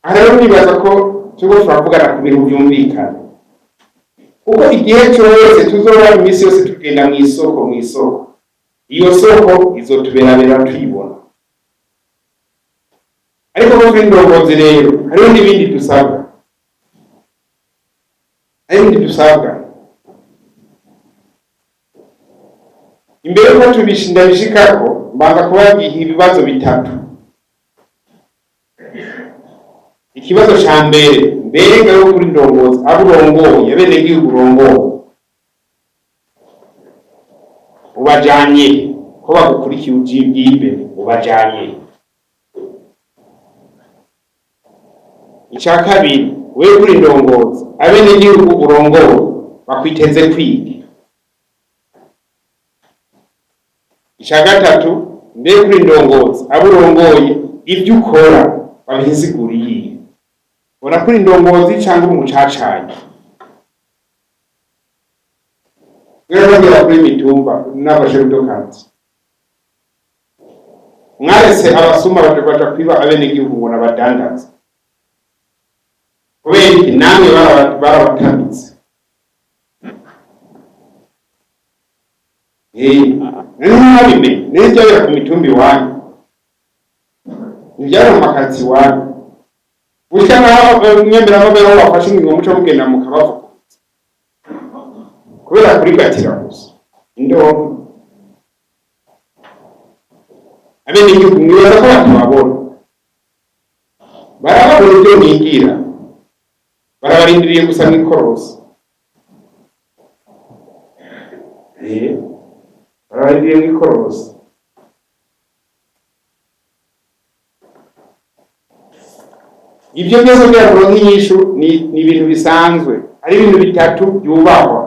A: Aha rero nibaza ko turiko turavugana ku bintu vyumvikana, kuko igihe cyose tuzoba iminsi yose tugenda mw'isoko, mw'isoko, iyo soko izotuberabera tuyibona. Ariko ko turi indongozi rero, hariho n'ibindi dusabwa, hariho ibindi dusabwa. Imbere yuko ndabishikako, mbanza kubabwira ibibazo bitatu. Ikibazo ca mbere: mbega yo kuri ndongozi, abo urongoye, abenegihugu urongoye, ubajanye ko bagukurikiye ugiye imbere, ubajanye? Icya kabiri: wewe kuri ndongozi, abenegihugu urongoye bakwiteze kwiga? Icya gatatu: mbe kuri ndongozi, abo urongoye, ibyo ukora babisiguriye? Ubona kuri ndongozi cyangwa umucacanyi? Rero bagera kuri mitumba n'abasherudokanzi, mwarese abasuma baja kwiba abenegihugu ngo nabadandaza. Kubera iki? Namwe barabatamitse. Ntibabimenye n'ibyabera ku mitumba iwanyu, ntibyari mu makazi iwanyu, gushika naho mwemera bafashe ingingo, muco mugenda mukabavuguruza kubera kurigatira gusa indongo. Abenegihugu mwibaza ko batababona? Barababona ibyo mwigira, barabarindiriye gusa mw'ikorosi. Barabarindiriye mw'ikorosi. Ibyo byose kugira ngo nk'inyishu ni ibintu bisanzwe, ari ibintu bitatu byubahwa.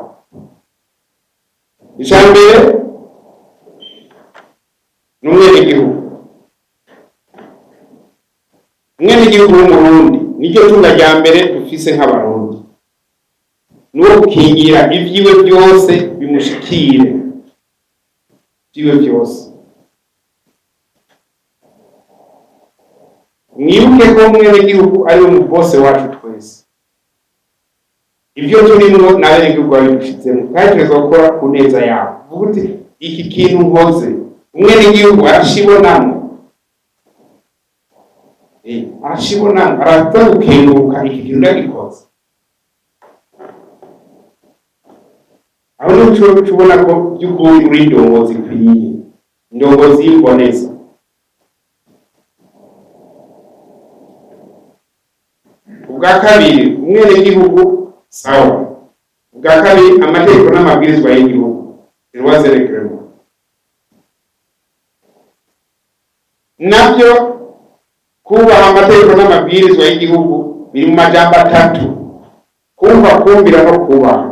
A: Icya mbere ni umwenegihugu. Umwenegihugu w'Umurundi niryo tunga rya mbere dufise nk'Abarundi, ni uwo gukingira ibyiwe byose bimushikire, ibyiwe byose. Mwibuke ko umwenegihugu ari we mubose wacu twese. Ibyo turimwo n'abenegihugu babidushizemo, kandi tuza gukora ku neza yabo. Uvuga uti iki kintu nkoze umwenegihugu arashibonamwo, arashibonamwo, araza gukenguruka iki kintu ndagikoze. Aho niho uca ubona ko by'ukuri uri indongozi ikwiye, indongozi y'imboneza. Ubwa kabiri, umwenegihugu sawa. Ubwa kabiri, amategeko n'amabwirizwa y'igihugu, lois et règlements, nabyo kubaha amategeko n'amabwirizwa y'igihugu biri mu majambo atatu: kumva, kumvira no kubaha.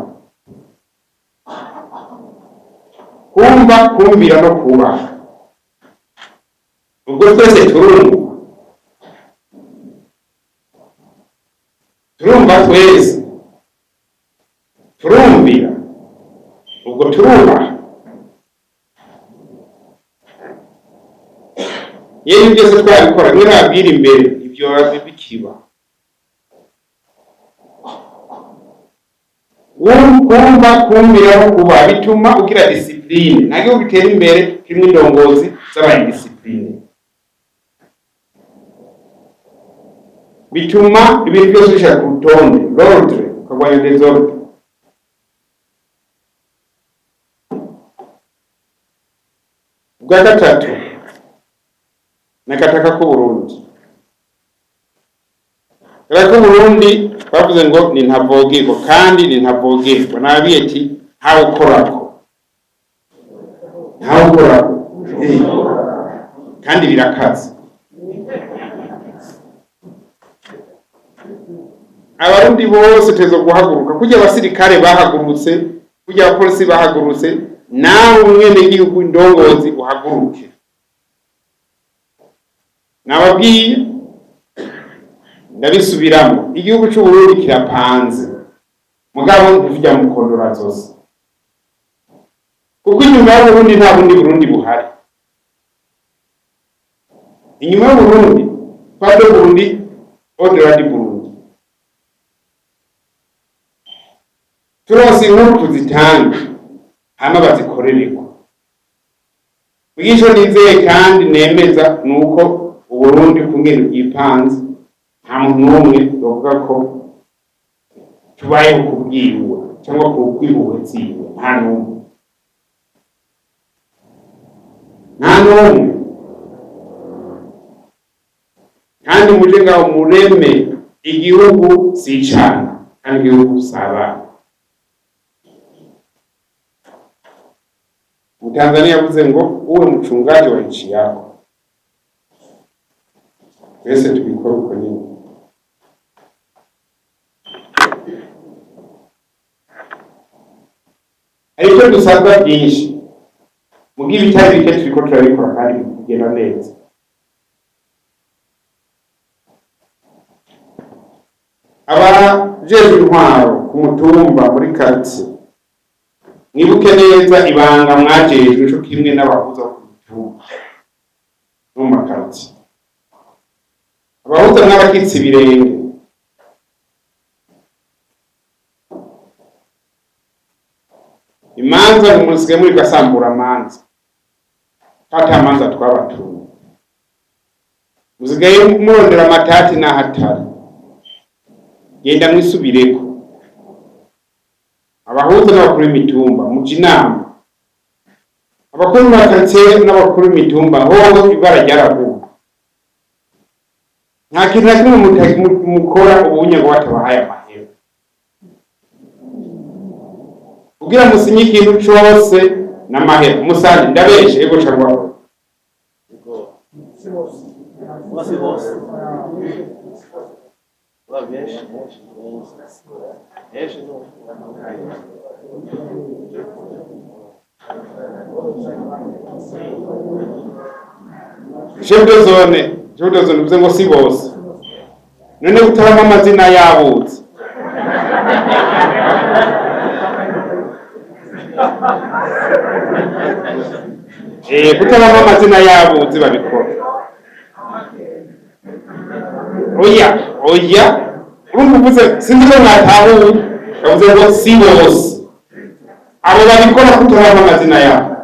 A: Kumva, kumvira no kubaha. Ubwo twese turumva, turumva twese, turumvira, ubwo turubaha. Iyo byose twabikora, mwe nabwira imbere ibyo bikiba. Kumva, kumvira no kubaha bituma ugira discipline. Nta gihugu gitera imbere kirimo indongozi z'abayindiscipline. Bituma ibintu byose bishira ku rutonde, l'ordre, ukagwanya désordre. Ubwa gatatu n'agataka k'Uburundi. Agataka k'Uburundi bavuze ngo ni ntavogerwa, kandi ni ntavogerwa. Nababwiye ati ntawukorako, ntawukorako, Kandi birakaze. Abarundi bose tezo guhaguruka kujya abasirikare bahagurutse, kujya abapolisi bahagurutse, nawe umwene gihugu indongozi uhaguruke. Nababwiye ndabisubiramo, igihugu cy'u Burundi kirapanze, mugabo ntivujya mu kondora zose, kuko inyuma y'Uburundi nta bundi Burundi buhari. Inyuma y'Uburundi pas de Burundi au-delà du Burundi. Turonse inkuru tuzitange hama bazikorereko. Mwigisho nizeye kandi nemeza nuko Uburundi kungene bwipanze, nta muntu n'umwe yovuga ko tubayeho kubwiwe cyangwa kubw'impuhwe ziwe, nta n'umwe, nta n'umwe. Kandi muje ngaho mureme igihugu si icana, kandi igihugu si abana. Mtanzania yavuze ngo uwe mchungaji wa nchi yako. Twese tubikora uko nyine. Hari ibyo dusabwa byinshi, mugihe ibitari bike turiko turabikora kandi bigenda neza. Abajejwe intwaro ku mutumba muri quartier, mwibuke neza ibanga mwajejwe co kimwe n'abahuza ku mitumba no mu makartier. Abahuza n'abakitse ibirenge, imanza musigaye muri gasambura amanza, ata manza twabatumye. Musigaye murondera amatati n'ahatari, genda mwisubireko. Abahuza n'abakuru b'imitumba muje inama, abakuru b'amakaritsiye n'abakuru b'imitumba hoho ibara ryaraguye. Nta kintu na kimwe mukora ubunye ngo batabahaye amahera kugira musinye ikintu cose n'amahera. Musange ndabeshe ego cangwa chef de zone, chef de zone bivuze ngo si bose. None gutaramo amazina yabutse kutaramo amazina yabuze babikora. Oya oya, urumva uvuze sinzi ko mwatahuye, yavuze ngo si bose abo babikora kutaramo amazina yabo.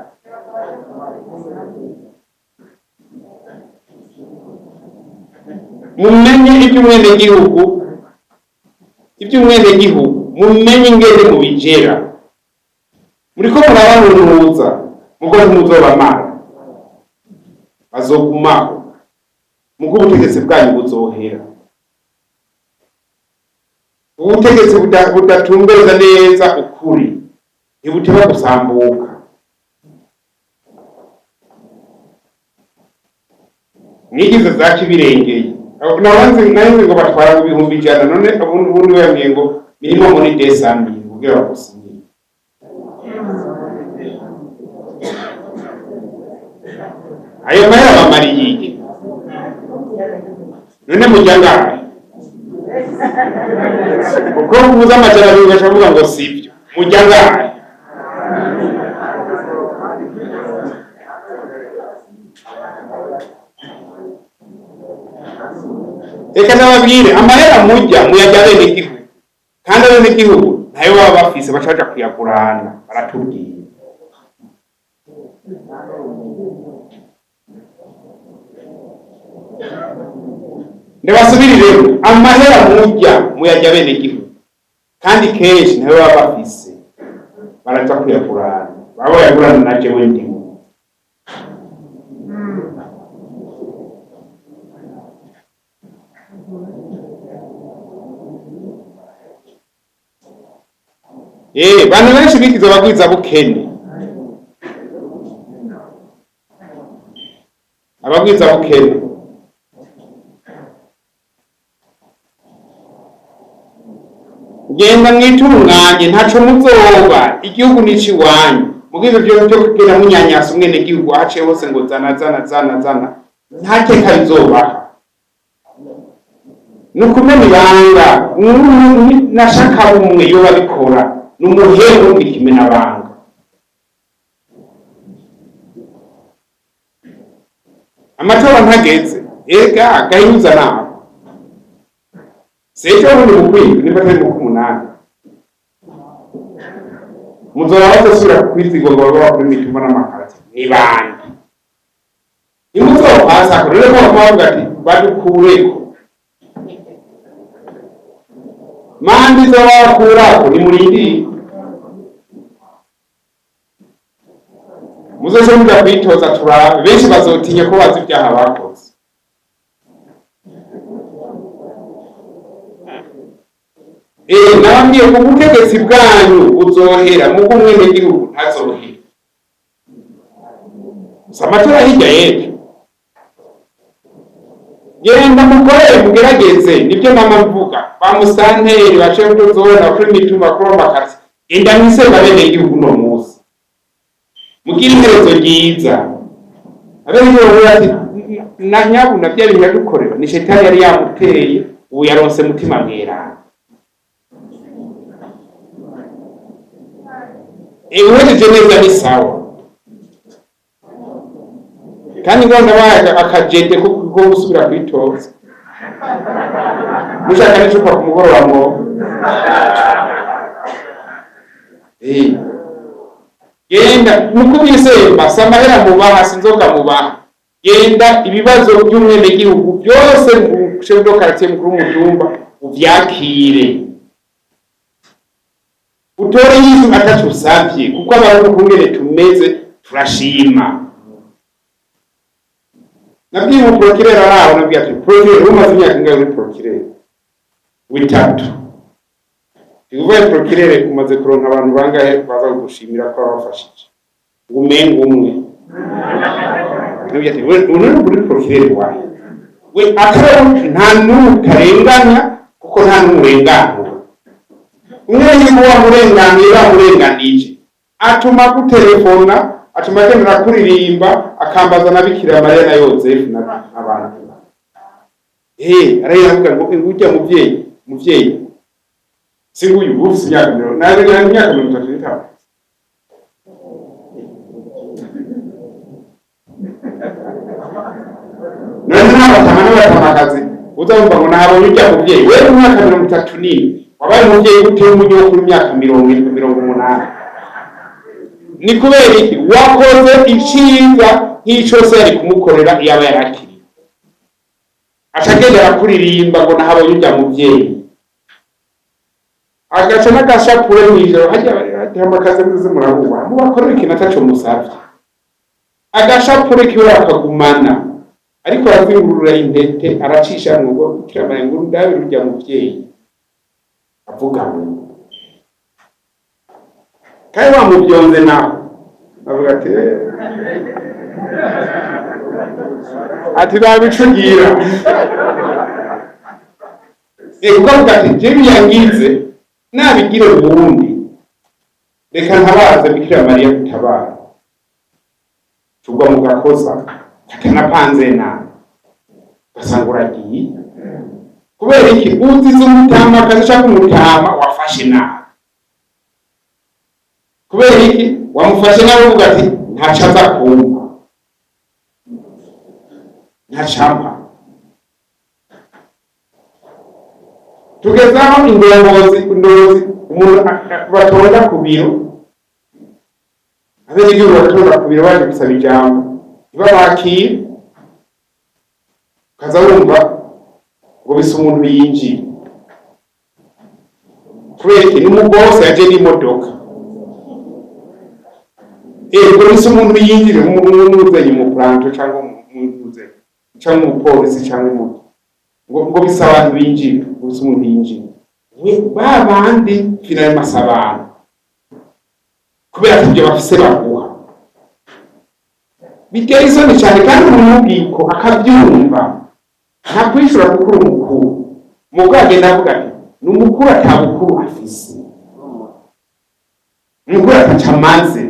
A: Mumenye iby'umwenegihugu, iby'umwenegihugu mumenye ingene mubigera. Muriko murabanunuza mugo ntimuzobamara, bazogumaho mugo ubutegetsi bwanyu buzohera. Ubutegetsi budatumbereza neza ukuri ntibuteba gusambuka. Mwigize za kibirengeye nabanze nayo ngo batwara mu 100,000, none ubundi wambwiye ngo minimum muri 200,000 kugira bagusinyire. Ayo mahera bamariye iki? None mujya ngahe? Uko muvuze 200 ugaca uvuga ngo sibyo, mujya ngahe? Reka nababwire, amahera mujya muyajya bene gihugu, kandi abene gihugu ntayo baba bafise, baca baja kuyagurana, baratubwira. Ndabasubiriremo, amahera mujya muyajya bene gihugu, kandi kenshi ntayo baba bafise, baraja kuyagurana, baba bayagurana na jewe ndimo. Bantu benshi bigize abagwiza bukene. Abagwiza bukene genda mwitunganye, ntaco muzoba, igihugu nici wanyu. Mugize byo byo kugenda munyanyasa umwene gihugu ahaciye hose ngo zana zana zana zana, nta teka bizobaha. Nukumena ibanga nashaka umwe yo babikora numuhero w'ikimena banga. Amatora ntageze ega gahinyuza nabo sejo bundi mukwiye niba atari mu kumunani muzora batosubira kwizigwa ngo babe bakora imitumba n'amakarati ni bande nimuzopasako rero ko bavuga ati badukureko mandi zobakurako nimurindire muzoce muja kwitoza turabe benshi bazotinya ko bazi ibyaha bakoze. Nababwiye ko ubutegetsi bwanyu buzohera muko umwenegihugu ntazohera. Gusa amatora hirya y'ejo genda mukorere mugerageze, nibyo mama mvuga ba musanteri bace kutozona kuri mitumba kuri makasi genda mwisema abenegihugu no musi mugira iherezo ryiza. Abenegihugu ati na nyabu na byari biradukorera ni shetani yari yamuteye ubu yaronse mutima mweranda. Uhejeje neza ni sawa kandi ngo ndabaye akajede ko gusubira kwitoza mushaka n'icupa ku mugoroba ngo genda mukubisemba samahera mubaha sinzoka mubaha genda ibibazo by'umwenegihugu byose mu chef de quartier mukuru w'umutumba uvyakire utore Yesu atacusavye kuko abantu kungene tumeze turashima. Nabwiye mu procureur araho nabwiye ati procureur umaze imyaka ingahe uri procureur? Witatu. Uvuye procureur umaze kuronka abantu bangahe baza kugushimira ko wabafashije? Umenga umwe. Nabwiye ati we uri procureur wawe we atari nta n'utarenganya kuko nta n'urenganura. Umwe yuko wamurenganira wamurenganije atuma gutelefona atuma agendera kuririmba akambaza na Bikira Mariya na Yozefu n'abantu. Aravuga ngo ujya muvyeyi muvyeyi singuyu ufise imyaka mirongo nawe imyaka 35 none n'abatama n'abatamakazi uzumva ngo nabonye ujya muvyeyi wewe imyaka 34 wabaye umuvyeyi gute w'umunyokuru imyaka 70 80? Ni kubera iki wakoze iciza nk'ico se yari kumukorera yaba yarakiriye acagenda arakuririmba ngo nahabonye ujya muvyeyi agaca n'agashapure mw'ijoro hajya amakazi muze murabuba mubakorera ikintu ataco musavye agashapure kiwe akagumana ariko arazingurura intete aracisha ngo Bikira Mariya ngo ndabira ujya muvyeyi avuga kandi bamubyonze nawe avuga ati ati babicugira kuko avuga ati jewe yangize nabigire ubundi reka ntabaze Bikira Mariya gutabara tugwa mu gakosa katanapanze nabi ugasanga uragiye kubera iki uzize umutama akazi ushaka umutama wafashe nabi kubera iki wamufashe nabi uvuga ati ntaco aza kumpa ntacampa. Tugeze aho indongozi umuntu batonda ku biro abenegihugu bagatonda ku biro baje gusaba ijambo ntibabakire ukaza wumva ngo bisa umuntu yinjiye kubera iki n'umugose yaje n'imodoka ngo bisa umuntu yinjire nk'umuzanye mu planto cyangwa umuze cyangwa umupolisi cyangwa umuntu ngo bisa abantu binjire ngo bisa umuntu yinjire we ba bandi finalement abantu kubera ko ibyo bafise baguha Biteye isoni cyane, kandi umubwiko akabyumva ntakwishura kuko uri umukuru. Mugabo agenda avuga ati ni umukuru atabukuru afise, umukuru ataca amaze,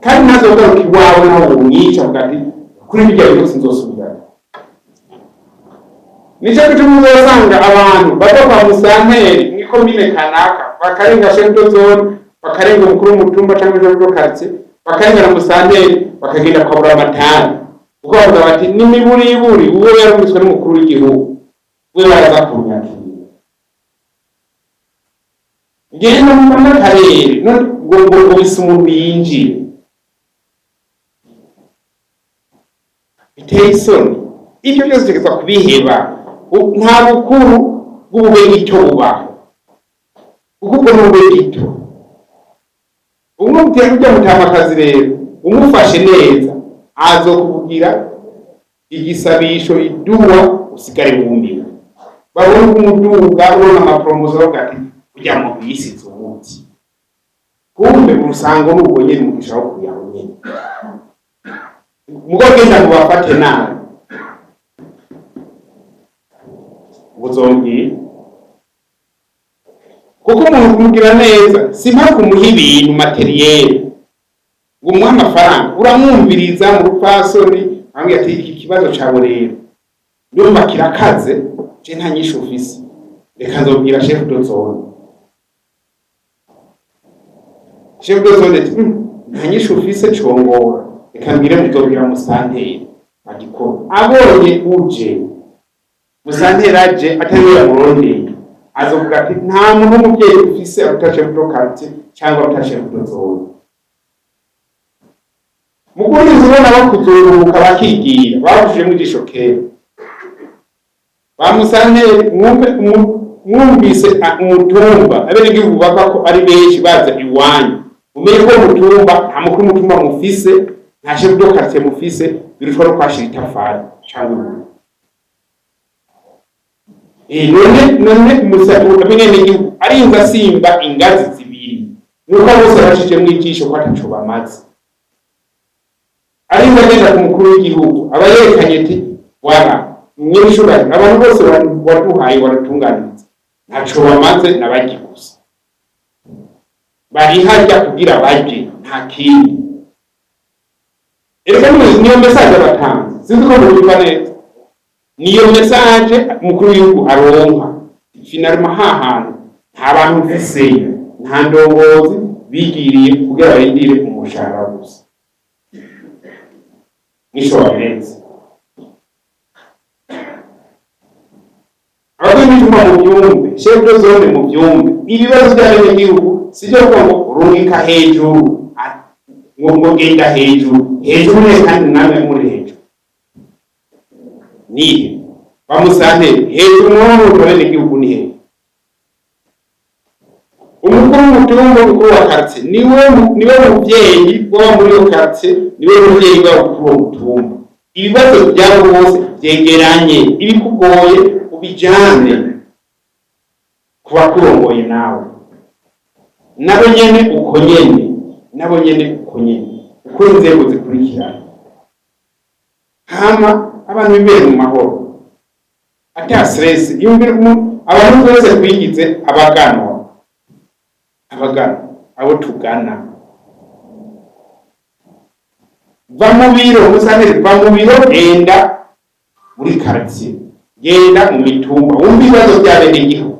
A: kandi ntazogaruka iwawe naho womwica avuga ati kuri birya bintu sinzosubirayo. Nico gituma uzosanga abantu bava kwa musanteri mw'ikomine kanaka, bakarenga chef de zone, bakarenga umukuru w'umutumba canke chef de quartier, bakarenga na musanteri, bakagenda kwa buramatari, kuko bavuga bati n'imiburiburi uwo yarumviswe n'umukuru w'igihugu we baraza kunyakira. Ngenda mu n'akarere none ngo bisa umuntu yinjiye. Biteye isoni. Ibyo byose tugeza kubiheba. Nta bukuru bw'ubube gito bubaho, kuko ubwo ni ubube gito. Umubwira ujya mutamakazi rero umufashe neza azokuvugira igisabisho iduwa usigare wumiwe. Babona umuduga ubona amapromozo bavuga ati ujya mu bisize umuti, kumbe urusango n'ubwo nyene umugisha wo kuyaho nyene. Mugo genda mubafate nabi buzongera, kuko umuntu kumugira neza si mpaka umuha ibintu materiyeri ngo umuhe amafaranga, uramwumviriza mu rupfasoni amubwira ati iki kibazo cawe rero ndumva kirakaze, je nta nyishu ufise, reka nzobwira chef de zone. Chef de zone ati nta nyishu ufise congora, reka mbwire muzobwira musanteri agikora. Abonye uje musanteri aje atari we yamurondeye, azovuga ati nta muntu w'umuvyeyi ufise aruta chef de quartier cyangwa aruta chef de zone. Muguriza ubona bakuzunguruka bakigira bavushijemo ijisho kera. Ba musanteri mwumvise umutumba abenegihugu bava ko ari benshi baza iwanyu, mumenye ko umutumba nta mukuru w'umutumba mufise, nta chef de quartier mufise, birushwa no kwashira itafari cyangwa ibuye. None abenegihugu arinze asimba ingazi zibiri, nuko bose bacishijemwo ijisho ko ataco bamaze. Arinze agenda ku mukuru w'igihugu aba yerekanye ati wara nyir'ishuranye abantu bose waduhaye waratunganiriza ntaco bamaze n'abaryi gusa bari harya kugira barye nta kindi. Erega niyo message batanze, sinzi ko mubyumva neza. Niyo message umukuru w'igihugu aronka finalement ha hantu nta bantu mfiseyo, nta ndongozi bigiriye kugira barindire umushahara gusa. Mwisho wa mezi abakuru b'imitumba mu byumve, chef de zone mu byumve, ibibazo by'abenegihugu sibyo kuvuga ngo rungika hejuru, ngo genda hejuru hejuru ne kandi namwe muri hejuru nihe bamusanteri hejuru mw'ubu abenegihugu ni hejuru. Umukuru w'umutumba, umukuru wa quartier niwe muvyeyi w'aba muri iyo quartier, niwe muvyeyi w'abakuru b'umutumba. Ibibazo byabo bose vyegeranye, ibikugoye ubijane ku bakurongoye nawe, nabo nyene uko nyene, nabo nyene uko nyene, uko inzego zikurikirana. Hama abantu bibere mu mahoro ata stress. Yumvira abantu bose twigize abaganwa, abagana abo tugana. Va mu biro musanteri, va mu biro genda muri quartier, genda mu mitumba wumva ibibazo by'abenegihugu.